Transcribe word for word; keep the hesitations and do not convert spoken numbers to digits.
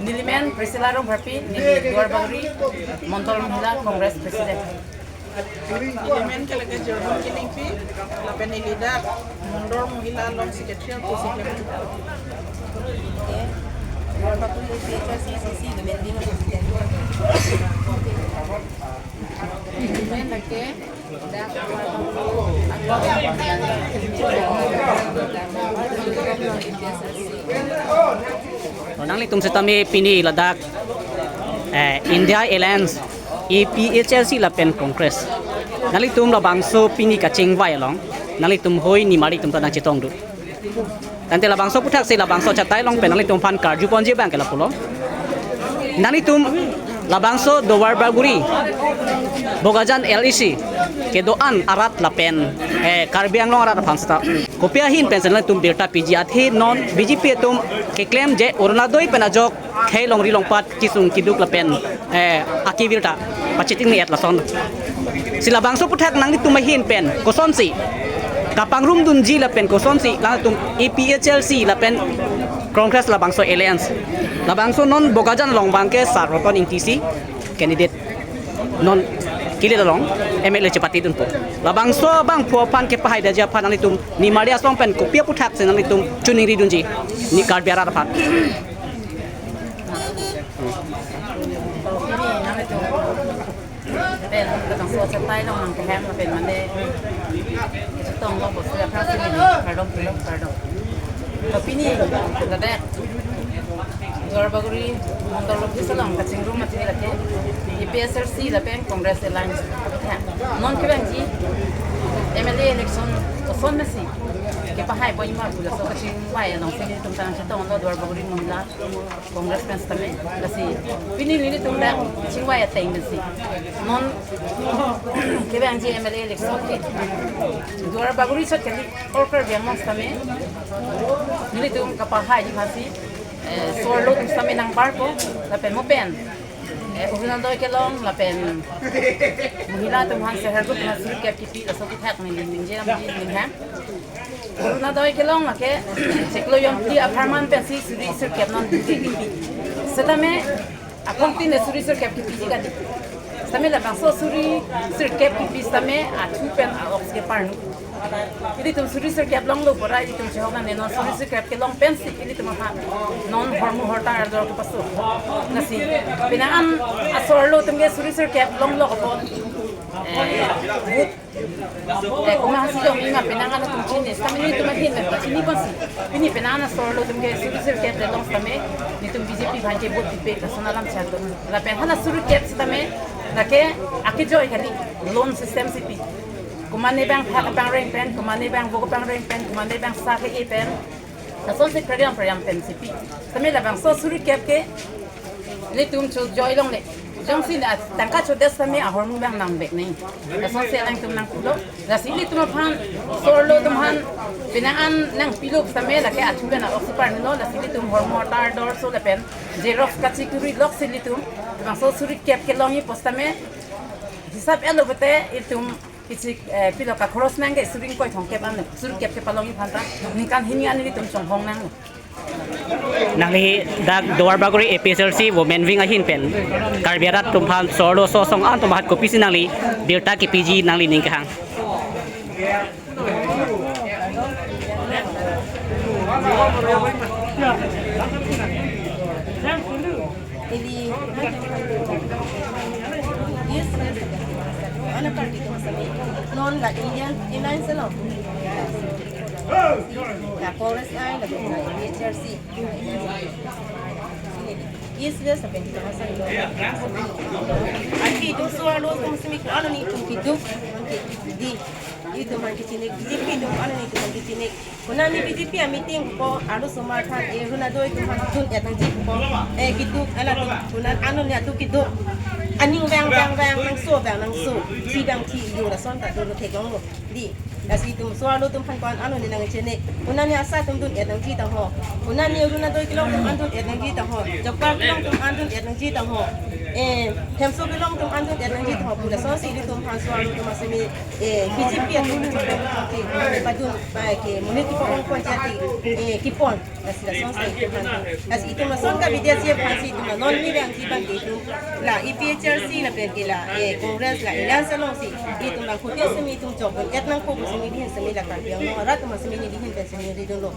Nelimen Priscilla Rongpharpi, neli Duarbagori Mondol Mahila Congress President. Nelimen ke lake Jordan Kenningpi, lapen neli dak Mondol Mahila along Secretary pusi klem. Duarbagori A P H L C C C Women Wing President. Nelimen lake Nanglitum setame pini ladak, eh, India Alliance, A P H L C lapen Congress. Nanglitum labangso pini kachingvai along nanglitum hoi nimari atum ta nangchetongdun. Tangte labangso aputhaksi labangso achatai along pen nanglitum aphan karjuponji abang ke lapulo. Nanglitum labangso Duarbagori Bokajan L A C kedo-an arat lapen, eh, Karbi Anglong arat aphan seta kopi ahin pensi nanglitum birta piji, athe non B J P atum keklem je Orunodoi pen ajok khei longri longpat kesung keduk lapen, eh, akebirta pachething ni-et lason. Si labangso aputhak nanglitum ahin pen kosonsi kapangrumdunji lapen kosonsi nanglitum A P H L C lapen Congress labangso alliance. Labangso non Bokajan along abang ke Sar Roton Engti si candidate non kilir along M L A chepatedunpo. Labangso abangphu aphan kepahaidetji aphan nanglitum nimari asong pen kopi aputhaksi nanglitum choningridunji, ni Karbi arat aphan. Pen, labangso achatai along nangkehem, pen mane chetong lo, bosua aphrangsi neli kardom, kardom, kardom. To pini ladak Duarbagori Mondol Office along kachingrum athe lake A P H L C lapen Congress Alliance. Non kevangji M L A election koson masi kepahaiponji ma pu laso kachingvai alongsi nelitum ta nangchetonglo Duarbagori Mahila Congress pen setame. Lasi pini nelitum dak chingvai ateng pensi non kevangji M L A election ke Duarbagori chot kali, all Karbi Anglong setame nelitum kapahaiji aphansi, eh, so-arlo atum setame nangbarpo, lapen mo pen, eh, Orunodoi kelong lapen Mahila atum aphan sehar atum aphan suri kep kipi, laso aputhak neli ningje nangji ninghang. Orunodoi kelong lake chiklo jom phli apharman pensi suri sirkep non kipi. Setame akongtin le suri sirkep kipiji kali. Setame labangso suri sirkep kipi setame athu pen a-ox keparnu. Ilitum suri sirkep longlo pura ilitum chehok nang, ne non suri sirkep kelong pensi ilitum aphan non hormu hortar ador kepaso. Lasi penang an a-so-arlo atum ke suri sirkep longlo apot, eh, vote, eh, komat si jongji ma penang an atum chini, setame nelitum ahin pen pachiniponsi pini penang an a-so-arlo atum ke suri sirkep le long setame nelitum B J P aphan ke vote pipe, lason alam chak do. Lapen hala suri kep setame lake akejoi kali, loan system si pi. Komatne abang phat pangreng pen, komatne abang vo pangreng pen, komatne abang sa ke-e pen, lasonsi prariam prariam pensi pi. Setame labangso suri kep ke nelitum chojoi longle. Jongsi la tangka chodet setame ahormu abang nangbek nai. Lasonsi alangtum nangpulo. Lasi ilitum aphan, so-arlo atum aphan penang an nangpilo setame lake athu pen a-ox keparnulo, lasi ilitum hormu hortar ador so lapen xerox kachikuri loksi ilitum labangso suri kep kelongji pu setame hisap etlo pute ilitum kichik, eh, pilo, kakhoros nang ke suri ingkoi thomkep an, suri kep kepalongji aphanta ningkan hini an ilitum chonghong nang. Nangli dak Duarbagori A P H L C Women Wing ahin pen Karbi arat atum aphan so-arlo so-asong an atum aphan kopisi nangli birta kipiji, nangli ning kehang? Ili, yes, yes. Ana party atum setame non la Indian Alliance lo. La Congress ai, la A P H L C. Yes, yes, lapen kita masa lo. Athe itum so-arlo atum setame ko-an nelitum keduk, di. Itum aphan kechinek, B J P atum ko-an nelitum aphan kechinek. Konatne B J P a-meeting ko arlosomar aphan, eh, Orunodoi atum aphan dun-et nangji ko, eh, keduk, ala keduk, konat ano ne atu keduk. Aning vang vang vang, nangso vang nangso, thi vang thi, yo lason ta dolo theklonglo. Di, lasi itum so-arlo atum aphan ko-an ano ne nangchenek. Konatne ASHA atum dun-et nangji tangho. Konatne Orunodoi kelong atum an dun-et nangji tangho. Job card kelong atum an dun-et nangji tangho. Eh, hemso kelong atum an dun-et nangji tho pu lasonsi ilitum aphan so atum asemi, eh, B J P atum ke padun, eh, ke monit kepa-ong pon jati, eh, kepon. Lasi lasonsi itum aphan, lasi itum lason ka B J P aphansi itum la non ni rang jiban ke itum la A P H L C lapen ke la, eh, Congress la alliance alongsi itum la khuti semi itum chokdun-et nangpo pu semi dihin semi la Karbi Anglong arat atum asemi nelihin pen semi ridunlo.